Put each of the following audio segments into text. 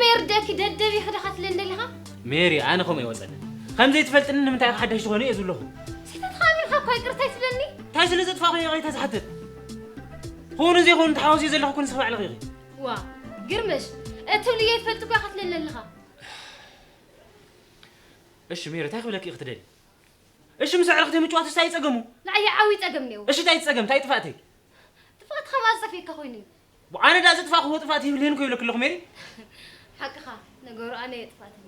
መይርደኪ ደደብ ኢኺ ዲኻ ትብለኒ ዘለኻ? ሜሪ፣ ኣነ ከምኡ ኣይወጸንን። ከም ዘይትፈልጥኒ ንምንታይ ኢኻ ሓዳሽ ትኾኒ እየ ዝብለኹ። ስሕተትካ ኣሚንካ እኳ ይቅርታ ኣይትብለኒ? እንታይ ስለ ዘጥፋእኹ እየ ይቕሬታ ዝሓትት? ክውን ዘይኮኑ ተሓዋስዮ ዘለኹ ኩን ስኽባዕ ለኺኺ። ዋ፣ ግርምሽ፣ እትብልዮ ይፈልጥ እኳ ኢኻ ትብለኒ ዘለኻ። እሺ ሜሪ፣ እንታይ ክብለኪ ኢኺ ትደሊ? እሺ ምስ ኣዕርኽቲ ምጭዋት እንታይ ጸገሙ? ንዓይ ዓብዪ ጸገም ነይሩ። እሺ እንታይ ጸገም? እንታይ ጥፋእተይ? ጥፋእትኻ ማዘፊካ ኮይኑ እዩ። ኣነ ዳ ዘጥፋእኽዎ ጥፋእት ይብልህን ኮ ይብለክ ኣለኹ ሜሪ? ሓቅኻ፣ ነገሩ ኣነ እየ ጥፋእተኛ።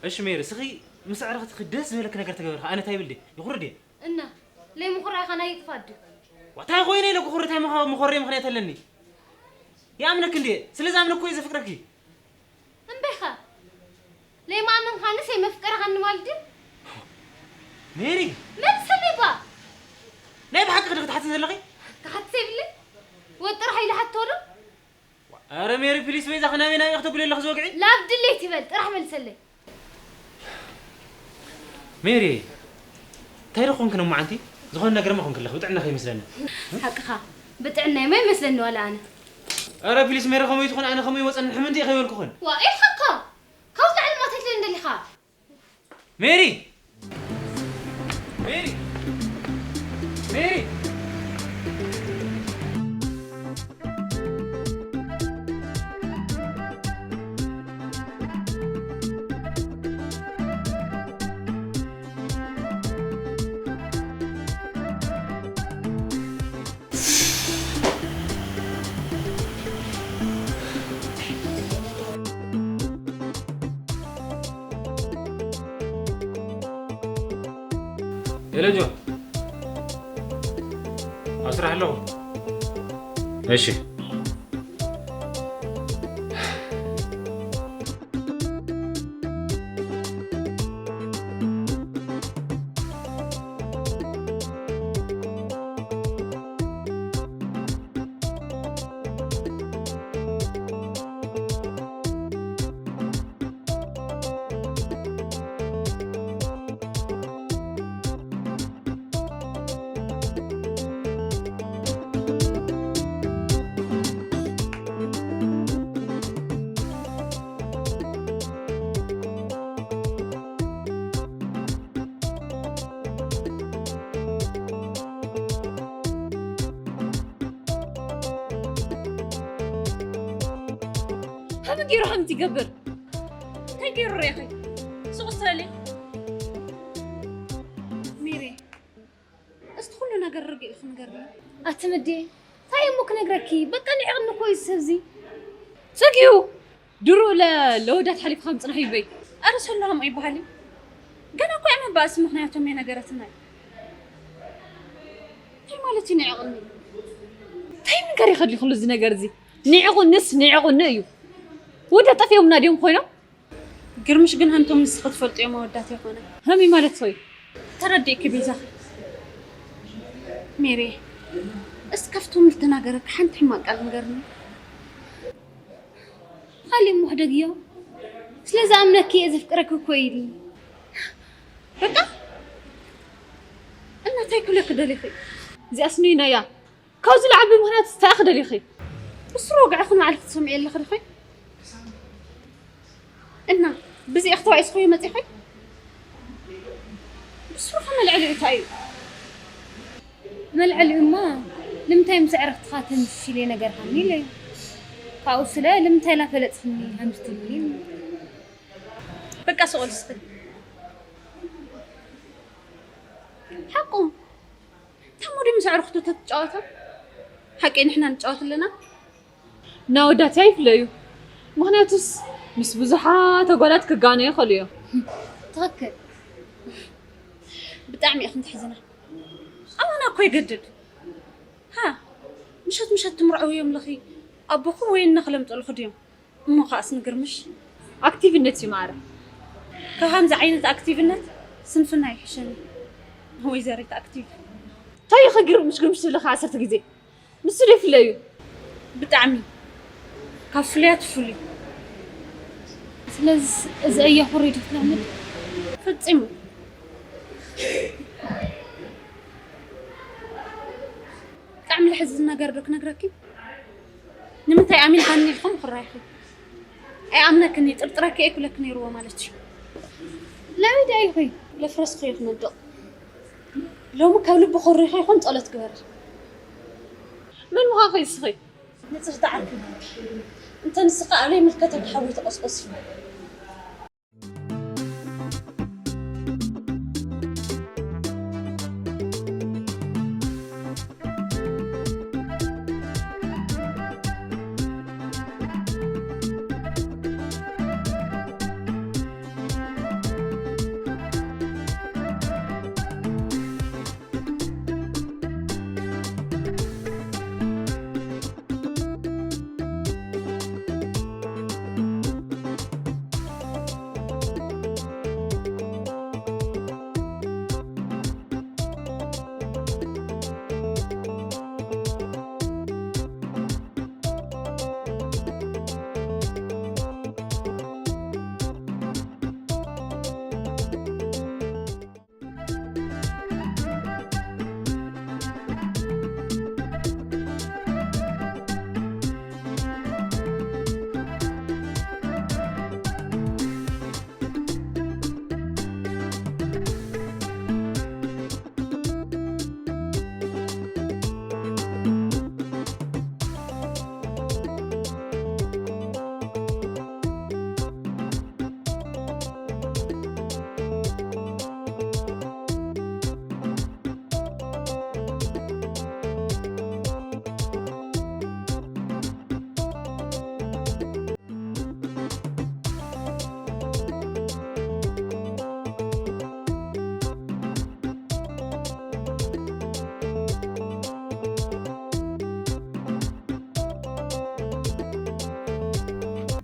እሺ ሜሪ፣ ስኺ ምስ ኣዕርኽትኺ ደስ ዝበለክ ነገር ተገበርካ፣ ኣነ እንታይ ይብል ድየ? ይኹርድ እየ። እና ለይምኹራይኻ ናይ ጥፋት ድዩ? ዋታይ ኮይነ ኢለ ክኹር እንታይ ምኸ-፣ ምኾረይ ምኽንያት ኣለኒ? ይኣምነክ እንድየ፣ ስለ ዝኣምነክ እየ ዘፍቅረኪ። እምበይኻ ለይማመንካንስ የመፍቀርኻኒ ማለት ድዩ? ሜሪ! መልሰለይ ባ! ናይ ብሓቂ ክዲ ክትሓቲ ዘለኺ? ክሓትት የብለይ። ወጥራሕ ኢለ ሓቶ ዶ? ኣረ ሜሪ ፕሊስ በይዛኺ ናበይ ናበይ ክተጉልይ ኣለኺ ዝወግዒ? ላብ ድሌት ይበል ጥራሕ መልሰለይ። ሜሪ እንታይ ደኾንክ ነማዓንቲ? ዝኾነ ነገር ማ ኮንክ ኣለኺ ብጥዕና ከይመስለኒ። ሓቅኻ ብጥዕናይ ማ ይመስለኒ ዋላ ኣነ። ኣረ ፕሊስ ሜሪ ከመይ ትኾን ኣነ ከመይ ወፀኒ ሕምንቲ ኢኸ ይበልኩኽን። ዋ ኢልካ እኮ ካብዚ ላዕሊ ማ ተትልእን ደሊኻ? ሜሪ! ሜሪ! ሜሪ! ሄሎ ጆ፣ ኣብ ስራሕ ኣለኹ። እሺ። ከመይ ገይሩ ከምዚ ይገብር? እንታይ ገይሩ ርኢኺ? ሱቕ በሊ። ሚሪ፣ እስቲ ኩሉ ነገር ርግእ ኢኺ ንገርኒ። ኣቲ ምዴ፣ እንታይ እሞ ክነግረኪ? በቃ ንዒቕኒ እኮ እዩ ሰብዚ። ጽግዩ! ድሮ ለ-፣ ለወዳት ሓሊፍካ ምጽናሕ ይበይ። ኣረ ሰላም ኣይበሃል እዩ። ገና እኮ እያ መባእሲ ምኽንያቶም እየ ነገረትና እዩ። እንታይ ማለት እዩ ንዒቕኒ? እንታይ ነገር ይኸድሊ ኩሉ እዚ ነገር እዚ? ንዒቑንስ ንዒቑኒ እዩ። ወዳት ጠፊኦምና ድዮም ኮይኖም? ግርምሽ ግን ሃምቶም ንስኺ ትፈልጥዮም ኣወዳት ይኾነ። ሃሚ ማለት ሆይ? ተረዲእኪ ቤዛኺ። ሜሪ፣ እስኪ ካብቶም ልተናገረኪ ሓንቲ ሕማቕ ቃል ንገርኒ። ካሊእ እሞ ሕደግዮ። ስለ ዝኣምነኪ እየ ዘፍቅረኪ እኮ ኢሉ። በቃ? እና እንታይ ክብለኪ ደሊኺ? እዚኣስ ንይና እያ። ካብዚ ልዓቢ ምኽንያት እንታይ ኢኺ ደሊኺ? ብስሩ ወግዒ ክንባዕልኪ ትሰምዒ ኣለኺ ዲኺ? እና ብዚኣ ተባኢስክዮ መጺኺ? ብስሩ ከ መልዐሊኡ እንታይ እዩ? መልዐሊኡማ ንምንታይ ምስ ኣዕርኽትኻ ተምሽሽለይ ነገርካኒ ኢለ። ካብኡ ስለ ንምንታይ ላፈለጥክኒ ሃምስትኒ? በቃ ስቕ በል እስኺ። ሓቁ። ታሞ ድዩ ምስ ኣዕርኽቱ ተትጫወታ? ሓቀይ ንሕና ንጫወት ኣለና? እና ወዳት ኣይፍለዩ። ምኽንያቱስ ምስ ብዙሓት ኣጓላት ክጋነዩ ይኽእሉ እዮም። ትኽክል። ብጣዕሚ ኢኽን ተሕዝና። ኣባና እኮ ይገድድ። ሃ፣ ምሸት ምሸት ትምርዐው እዮም ለኺ ኣቦኹም ወይ እነ ክለምጠልኹ ድዮም? እሞ ከኣስ ንግርምሽ። ኣክቲቭነት እዩ ማዕረ። ካብ ከምዚ ዓይነት ኣክቲቭነት ስንፍና ይሕሸኒ። ወይዘሪት ኣክቲቭ። እንታይ ኢኺ ግርምሽ ግርምሽ ትብሊ ከኣ ዓሰርተ ግዜ? ንሱ ዶ ይፍለ እዩ? ብጣዕሚ። ካብ ፍሉያት ፍሉይ። ስለዚ እዚ እያ ኩሪ ዶ ትለምድ? ፈጺሙ። ብጣዕሚ ለሕዝን ነገር ዶ ክነግረኪ? ንምንታይ ኣሚንካኒ ኢልኩም ክራይኹ? ኣይኣምነክን፣ ጥርጥረኪ ኣይኩለክ ነይርዎ ማለት እዩ። ለመይ ደኣ ኢልኩ? ለፍረስኩ እዩ ክነድቕ። ሎሚ ካብ ልቢ ኮሪኹ ይኹን ጸሎት ግበር። መን ምዃንኺ ንስኺ? ንጽህቲ ዓርኪ። እንተ ንስኻ ኣብ ዘይምልከተኪ ሓዊ ተቖስቆስ እዩ።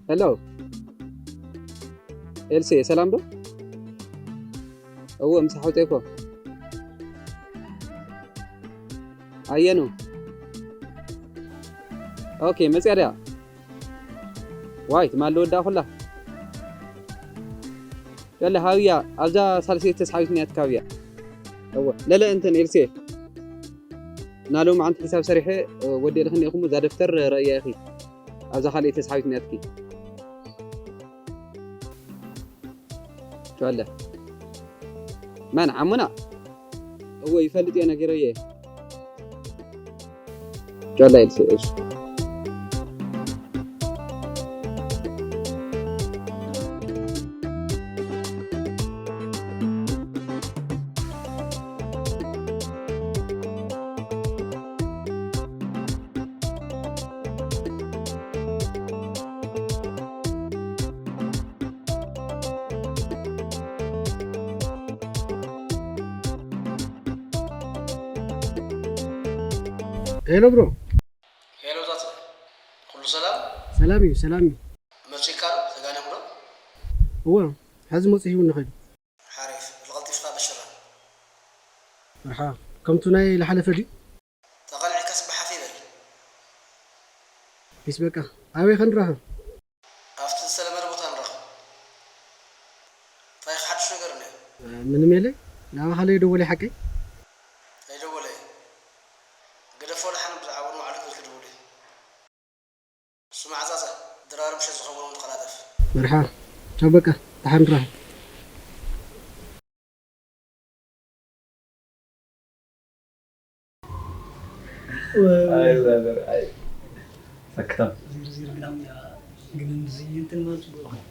ሄሎ ኤልሴ፣ ሰላም ዶ? እወ፣ ምስ ሓውተይ እኮ። ኣየኑ? ኦኬ፣ መጽያ ድያ? ዋይ፣ ትማሊ ወዳ ኩላ። ያለ ሃብያ፣ ኣብዛ ሳልሰይቲ ተስሓቢት እኒኣትካ ሃብያ። እወ፣ ለለ እንትን ኤልሴ። ናሎም ዓንቲ ሒሳብ ሰሪሐ፣ ወዲ ልኽኒ ኢኹም፣ እዛ ደፍተር ረእያ ኢኺ። ኣብዛ ካልኣይቲ ተስሓቢት እኒኣትኪ። ጆለ። መን ዓሙና? እወ፣ ይፈልጥ እየ፣ ነጊረዮ እየ። ጆለ ኢልሲ፣ እሺ። ሄሎ ብሮ። ሄሎ ዛተ፣ ኩሉ ሰላም? ሰላም እዩ፣ ሰላም እዩ። መጺእካ ዶ? ተጋኒኹም ዶ? እወ፣ ሕዚ መጺኡ ሂቡኒ ኸይዱ። ሓሪፍ፣ ብቐልጢፍካ በሽራ። መርሓ፣ ከምቱ ናይ ልሓለፈ ድዩ? ተቐኒዕካስ ብሓፍ ይበል። ፒስ በቃ፣ ኣበይ ከንራኸብ? ኣብቲ ዝተለመደ ቦታ ንራኸብ። እንታይ ሓድሽ ነገር እኒኦ? ምንም የለይ። ናባኻ ለይደወለ ሓቀይ? ኣይደወለ። ግደፎ ደሓን ብዛዕባ ንባዕሉ ክብል ክድውል እዩ። ስማዕ ዛዘ፣ ድራር ምሸት ዝኸውን እውን ተቐላጠፍ። መርሓ፣ ቻው በቃ፣ ደሓን ንራኸብ። ኣይ ብራዘር፣ ኣይ ሰክተም። ዝርዝር ግዳም እያ፣ ግን እንድዚ እንትን ማለት ጽቡቕ ይኾን።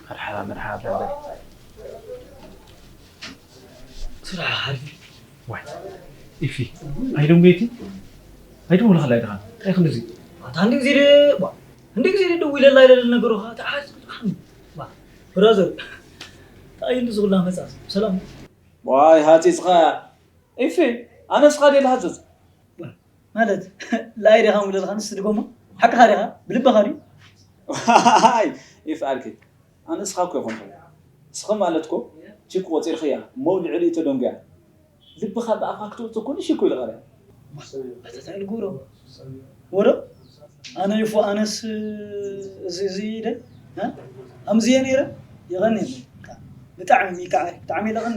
መርሓባ፣ መርሓባ ብራዘር። ስራሕ ሓሪፍ። ዋይ፣ ኢፊ፣ ኣይደውለይቲ? ኣይደውልኻላ ኢኻ። እንታይ ክንድዚ? ኣታ እንደ ግዜ ደ-፣ ዋ፣ እንደ ግዜ ደ-፣ ደዊለላ ኢለ ነገሩኻ፣ ተዓዝ-፣ ዋ፣ ብራዘር፣ እንታይ እንድዚ ኩላ መጻ? ሰላም። ዋይ፣ ሃጺጽኻ። ኢፊ፣ ኣነስ ኻደ ልሃጽጽ? ማለት፣ ላይደኻ ምለልኻ ንስ ድጎማ? ሓቅኻ ዲኻ? ብልብኻ ድዩ? ዋይ፣ ኢፍ ኣልኪ። ኣነ እስኻ እኮ ይኾንኩ። እስኺ ማለት እኮ ቺክ ቆጺርኽያ፣ እሞ ልዕሊኡ ተደንጉያ። ልብኻ ብኣፍካ ክትወጽእ እኮ ንሺ እኮ ኢልኻ ዲያ? ኣታ እንታይ ልገብሮ? ወዶ? ኣነ ይፎ ኣነስ እዚ፣ እዚ ኢደ? እ? ኣምዝየ ነይረ? ይቐኒ። ብጣዕሚ ሚካዕ፣ ብጣዕሚ ይለቐኒ።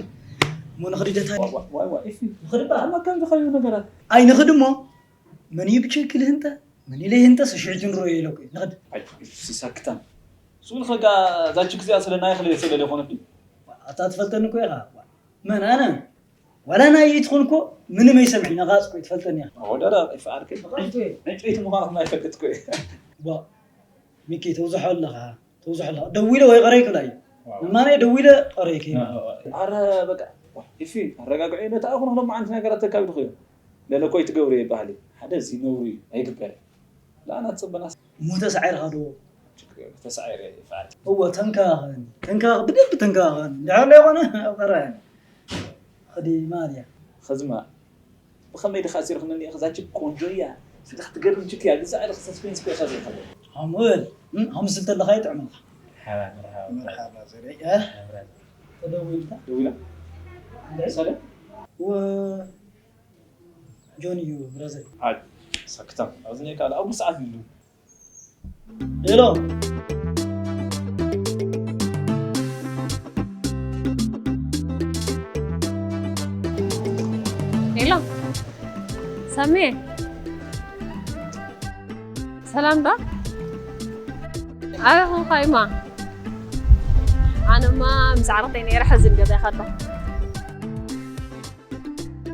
እሞ ንኽዲ ደታ ዋ፣ ዋ፣ ዋ፣ ዋ፣ ኢፊ። ንኽዲ እባ። ኣማ ከምዚ ኸዩ ነገራት። ኣይ ንኽዲ እሞ። መን እዩ ብቸኪ ልህንጠ? መን ኢለ ይህንጠ? ሰሽዕቲ ንሮ ኢለ እኮ እዩ። ንኸድ። ኣይ፣ ሲሳክታን። ስኡል ኸጋ ዛች ጊዜ ስለና ይኽእል የሰለ ለኾነት። ኣታ ትፈልጠኒ እኮ ኢኻ። መን ኣነ? ዋላ ናይ ኢትኹን እኮ ምንም ኣይሰምዕን። ነቓጽ እኮ ትፈልጠኒ ኢኻ። ወዳዳ ይፈዓልከ። ዕንጨይቲ። ዕንጨይቲ ምዃንኩም ኣይፈልጥ እኮ እዩ። ዋ፣ ሚኪ፣ ተውዝሖ ኣለኻ። ተውዝሖ ኣለኻ። ደዊለ ወይ ቀረይ ክብላ እዩ። ዋው። ንማነ ደዊለ ቀረይ ከይና። ኣረ በቃ፣ ኢፊ፣ ኣረጋግዒ። ነታ ኣኹን ሎም ዓንቲ ነገራት ተካቢዱ ኮይኑ። ለለ ኮይ ትገብሩ ይበሃል እዩ። ሓደ እዚ ነውሩ እዩ። ኣይግበርን። ላና ትጽበና። እሞ ተሳዒርካ ዶ? ተሳዒረ ይፈዓል። እወ፣ ተንከባኸበኒ። ተንከባኸ-፣ ብደንብ ተንከባኸበኒ። እንድሕር ዘይኮነ፣ ኣብ ቀረባ እየ። ኸዲ ማልያ። ኸዝማ፣ ብኸመይ ድኻ ኣሲርክኒ እኒኢኺ? እዛ ችክ ቆንጆ እያ። ስለ ክትገርም ችክ እያ። ግዛዕ ኢልኺ ሰስፔንስ እኮ ኢኻ ዘይሓለ። ሃሙል፣ እም፣ ሃሙስ እንተለኻ ይጥዕመልካ። መርሓባ፣ መርሓባ። መርሓባ፣ ዘረይ፣ እ? መርሓባ። ተደዊልካ? ደዊላ? እንደ? ሰለ? ወ-፣ ጆን እዩ፣ ብራዘር። ኣይ፣ ሰክታ። ኣብዚ ናይ ካልእ፣ ኣብ ሰዓት ይሉ። ሄሎ። ሄሎ። ሰሜ። ሰላም ዶ? ኣበይ ኾንካ ኢማ? ኣነማ ምስ ዓርክተይ ነይረ፣ ሕዚ ገዛ ይኸዳ።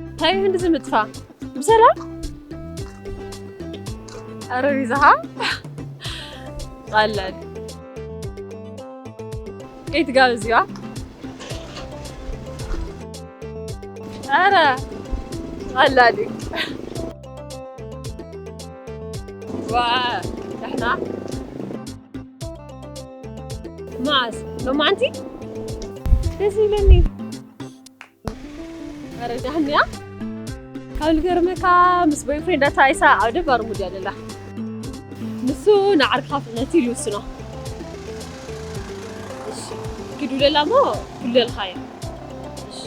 እንታይ እዩ ክንዲ ዝምጥፋ? ብሰላም? ኣረ ቪዛኻ? ቀላል። ከይትጋብዝዋ? ኣረ ቀላል እዩ። ዋ፣ ደሕና? መዓስ? ሎማዓንቲ? ደስ ይብለኒ። ኣረ ዳሕንያ? ካብ ልገርመካ ምስ ቦይፍሬንዳ ተባኢሳ ኣብ ደባር ሙድ እያ ዘላ። ንሱ ንዓርክኻ ፍጥነት ኢሉ ይውስኖ። እሺ፣ ኪዱ ለላ እሞ ኩሉ ለልኻዮ። እሺ፣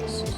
እሺ፣ እሺ።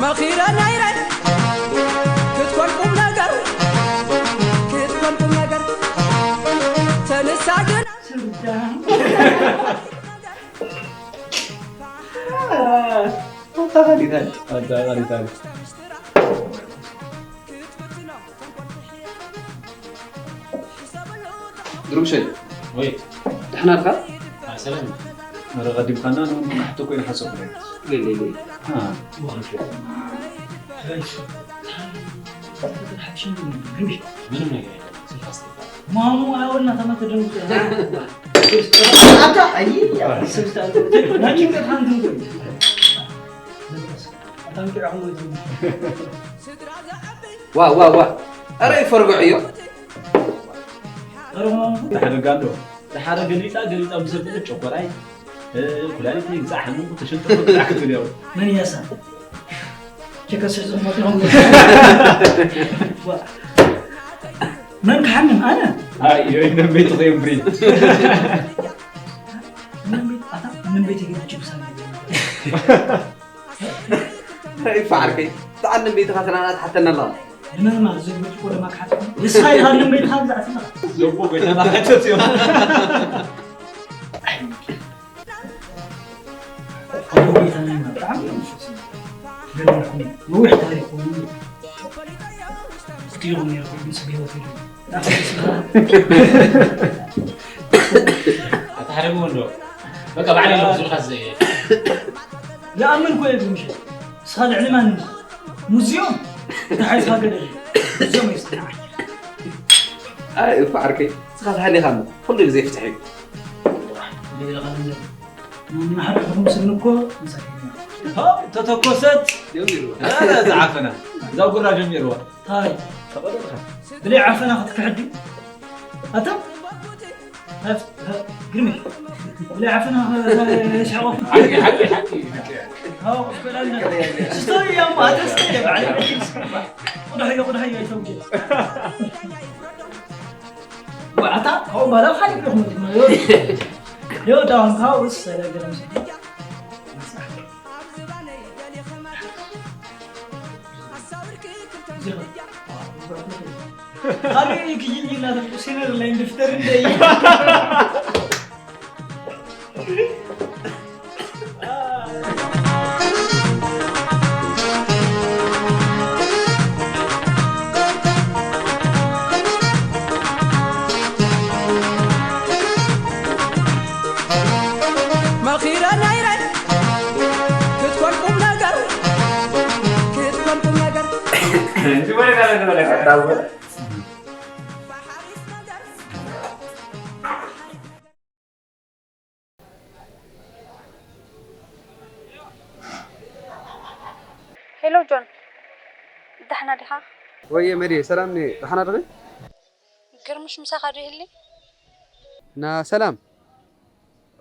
መኺረ ነይረ ክትኮን ቁም ነገር፣ ክትኮን ቁም ነገር ተንሳ ግን ኣታ ኸሊታል፣ ኣታ ኸሊታል። ድሩምሸይ። ወይ። ደሕና ድኻ? ኣይ፣ ሰላም። ኧረ፣ ቀዲምካና፣ ን-፣ ንሓቶ እኮ ኢና ሓሶት ንብል። ሌ፣ ሌ፣ ሌ። አ። ምንም ነገር የለም። ማሙ፣ አሁን ተመተ ድምፅ። ኣታ፣ ኣይ፣ ስብስታ፣ ናችን ቀጥታ እንትን እኮ። ዋ፣ ዋ፣ ዋ። ኧረ ይፈርግዑ እዮም። ኧረ ማሙ። ሓደ ጋንዶ። ሓደ ገሊጣ፣ ገሊጣ ምስ ዘበለ ጨጎራይ፣ እ፣ ኩላሊተይ ይብጻሕ፣ ሕሙም ተሸንጠ ይብጻሕ ክትብል ያው። መን እያሳ? ቸከስ ዝሞት ነው። ዋ። መን ክሓምም? ኣነ? ኣይ፣ ዮ፣ ኢነ ቤት ኸይም ብሪ። መን ቤት? ኣታ፣ መን ቤት ይገባ ችብሳ? ይፋ ዓርከይ፣ ተዓለም ቤትኻ ተናና ትሓተና ኣለኻ። ንመን ማለት እዚ ብርጭቆ ደማ ክሓት? ንስኻ ኢኻ ንመን ቤትኻ ብዛዕባ ኣለኻ? ዞቦ ጎይታና ሓተት እዮም። ኣቦ ጎይታና ኢና ብጣዕሚ እዮም ዝፈትዉ። ገርመልኩም፣ ነዊሕ ታሪኽ ኮይኑ፣ ክልቲኦም ነይርኩም፣ ምስ ብህይወት የለን። ኣታ ሓደ ጎንዶ። በቃ ባዕለይ ኣለኹ ዝብልካ ዘ- ይኣምን እኮ እየ ብምሸት። ንስኻ ልዕሊ ማንም። ሙዚየም? እንታይ ሓይስኻ ገደል? ሙዚየም የስጥናዓይ። ኣይ፣ እኮ ዓርከይ፣ ንስኻ ተሃሊኻ እሞ፣ ኩሉ ግዜ ፍትሒ እዩ። ሌላ ቃል የለን። ንሓድሕድኩም ስእሊ እኮ መሳኪን ኢና። ሆ፣ ተተኮሰት። ጀሚርዋ። ኧረ፣ እዛ ዓፈና። እዛ ጉራ ጀሚርዋ። ታይ? ተቐበልካ። ብለይ ዓፈና ክትክሕድ ድዩ? ኣታ? ግርሜ፣ ብላይ ዓፈና፣ ሻቆ። ሓቂ፣ ሓቂ፣ ሓቂ። ሃው፣ ስቶሪ ያማ፣ ኣተስተ፣ ባዕለ፣ ቁዳሕ፣ ቁዳሕ፣ ኣይተውጀ። ዋዕታ፣ ካው ባላ፣ ሓቂ፣ ዶ፣ ዳውን፣ ካው፣ ሰለ፣ ገረምስ። ኣበይ ክይን ኢላ ሲነር ላይ ንፍጠር እንደይ። መኺረ ናይረ ክትኮን ቁም ነገር ክትኮን ቁም ነገር ሄሎ ጆን፣ ደሕና ዲኻ? ወየ መድየ፣ ሰላም ኒ፣ ደሓና ድኺ? ግርምሽ ምሳኻ ዶ ይህሊ? ና ሰላም፣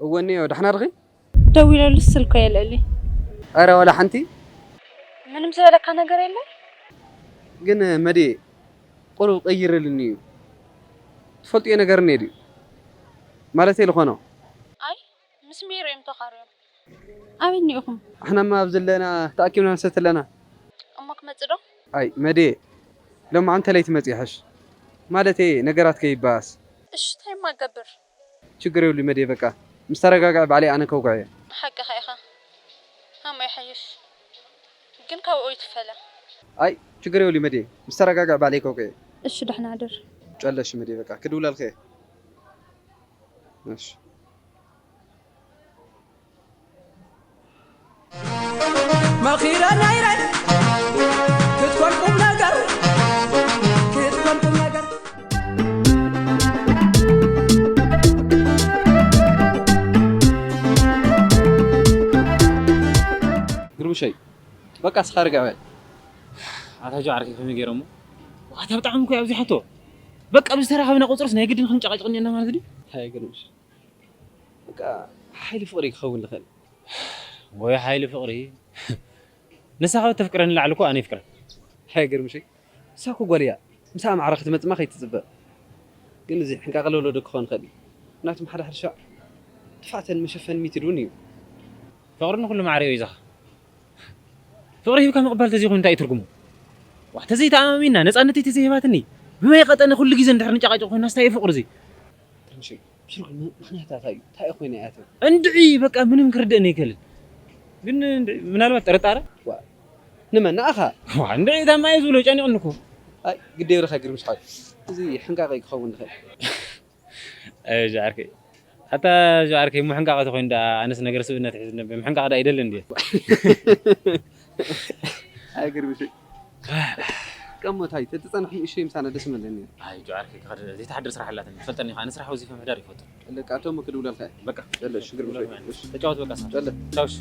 እወ እኒኦ፣ ደሓና ድኺ? ደዊለሉስ ስልኩ የልዕሊ። ኧረ ዋላ ሓንቲ። ምንም ዝበለካ ነገር የለ? ግን መድየ፣ ቁሩብ ቀይርልኒ እዩ። ትፈልጥዮ ነገር እኒኦ ድዩ? ማለተይ ልኾኖ። ኣይ ምስ ሜሪ እዮም ተኻርዮም። ኣበይ እኒኦኹም? ኣሕናማ ኣብ ዘለና ተኣኪብና ንሰቲ ኣለና። እሞ ክመጽእ ዶ? ኣይ መድየ፣ ሎማዓንቲ ለይቲ መጺእ ይሕሽ። ማለተይ ነገራት ከይበኣስ። እሺ ታይ እማ ክገብር? ችግር የብሉይ መድየ በቃ ምስ ተረጋግዐ ባዕለይ ኣነ ከውግዖ እየ። ሓቅኻ ኢኻ ከምኡ ይሓይሽ ግን ካብኡ ኣይትፈለ። ኣይ ችግር የብሉይ መድየ ምስ ተረጋግዐ ባዕለይ ከውግዖ እየ። እሺ ደሕና ሕደር። ጨለ እሺ መድየ በቃ ክድውለልኺ እየ። እሺ መኺረ ናይረ ክትኮን ቁም ነገር ክትኮን ቁም ነገር ግርምሸይ በቃ እስኻ ርግዕ በል። ኣታ ጆ ዓርከይ ከመይ ገይሮሞ? ኣታ ብጣዕሚ እኮ ኣብዚሓቶ። በቃ ብዝተራኸብና ቁፅርስ ናይ ግድን ክንጨቃጨቅ እኒአና ማለት ድዩ? ኣይ ግርምሽ በቃ ሓይሊ ፍቕሪ ክኸውን ዝኽእል። ወይ ሓይሊ ፍቕሪ ንሳ ካብ እተፍቅረኒ ንላዕሊ እኮ ኣነ ይፍቅራ። ኣይ ግርምሽ ንሳ እኮ ጓል እያ። ምሳኣ ማዕረ ክትመፅማ ከይትፅበ። ግን እዚ ሕንቃቐ ለወለዶ ክኸውን ይኽእል እዩ። ምክንያቱም ሓደ ሓደ ሻዕ ጥፍኣተን መሸፈኒ ሚትድ እውን እዩ። ፍቕሪ ንኹሉ ማዕረ እዩ ይዛኻ። ፍቕሪ ሂብካ ምቕባል ተዘይኮይኑ እንታይ እዩ ትርጉሙ? ዋእ ተዘይተኣማሚንና ነፃነተይ ተዘይህባትኒ ብበይ ቐጠነ ኩሉ ግዜ እንድሕር ንጨቓጨቕ ኮይንናስ እንታይ እዩ ፍቕሪ እዚ? ግርምሸይ ሽርጉ ምኽንያታታ እዩ እንታይ ኮይነ እያ ትብል? እንድዒ በቃ ምንም ክርደእኒ ኣይክእልን። ግን እንድዒ ምናልባት ጥርጣረ? ዋእ ንመን ንኣኻ? ዋእ እንድዒ እታ ማየ ዝብሎ ጨኒቑኒ እኮ። ኣይ ግዲ የብልኻ ግርምሽ ሓወይ እዚ ሕንቃቐ እዩ ክኸውን ዝኽእል። ኣይ ጃዓርከይ ኣታ ጃዓርከይ ምሕንቃቕ ተኾይኑ ደኣ ኣነስ ነገር ስብእነት ሒዝኒ ነበር ምሕንቃቕ ደኣ ኣይደልን ድየ። ኣይ ግርምሽ ቀሞ ታይ ተትጸንሕ ንእሽተይ ምሳና ደስ ምበለኒ ነይሩ። ኣይ ጃዓርከይ ክኸድ ዘይትሓድር ስራሕ ኣላትኒ ትፈልጠኒ ኢኻ ኣነ ስራሕ ወዚፈ ምሕዳር ይፈቱ። በቃ እቶም ክድውለልካ እየ። በቃ ጨለ እሺ ግርምሽ ተጫወት በቃ ቻው እሺ።